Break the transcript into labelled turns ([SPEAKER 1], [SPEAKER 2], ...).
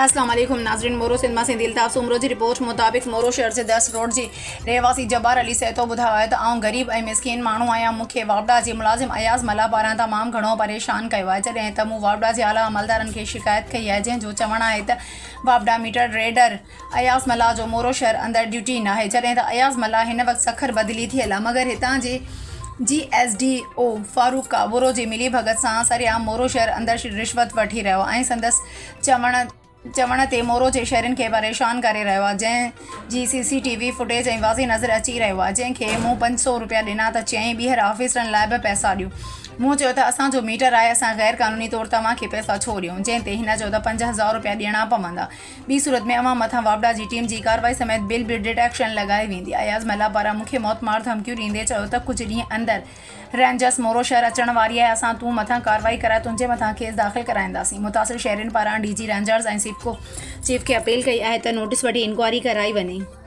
[SPEAKER 1] اسلام عليڪم ناظرين مورو سنڌ مان سنڌي الطاف سومرو جي رپورٽ مطابق مورو شهر جي درس روڊ جي رهواسي جبار علي سهتو ٻڌايو آهي ته آئون غريب ۽ مسڪين ماڻهو آهيان مون کي واپڊا جي ملازم اياز ملاح پاران تمام گهڻو پريشان ڪيو آهي جڏهن ته مون واپڊا جي اعليٰ عملدارن کي شڪايت ڪئي آهي جنهن جو چوڻ آهي ته واپڊا ميٽر ريڊر اياز ملاح جو مورو شهر اندر ڊيوٽي ناهي جڏهن ته اياز ملاح هن وقت سکر بدلي ٿيل آهي مگر هتان جي G S D O Farooq Kaboro جي ملي ڀڳت سان سرعام مورو شهر اندر رشوت وٺي رهيو آهي ۽ سندس چوڻ چوڻ تي مورو جي شهرين کي پريشان ڪري رهيو آهي جنهن جي C C T V footage ۽ واضح نظر اچي رهيو آهي جنهن کي مون 500 روپيا ڏنا ته چيائين ٻيهر آفيسرن لاء به پئسا ڏيو مون چيو ته اسان جو ميٽر آهي اسان غير قانوني طور توهان کي پئسا ڇو ڏيون جنهن تي هن چيو ته 5000 روپيا ڏيڻا پوندا ٻي صورت ۾ اوهان مٿان واپڊا جي ٽيم جي ڪارروائي سميت بل به ڊٽيڪشن لڳائي ويندي. اياز ملاح پاران مون کي موتمار ڌمڪيون ڏيندي چيو ته ڪجهه ڏينهن اندر رينجرز مورو شهر اچڻ واري آهي اسان تون مٿان ڪارروائي ڪرائي تنهنجي مٿان ڪيس داخل ڪرائينداسين. متاثر شهرين پاران ڊي جي رينجرز ۽ سيپڪو چيف کي اپيل ڪئي آهي ته نوٽيس وٺي انڪوائري ڪرائي وڃي.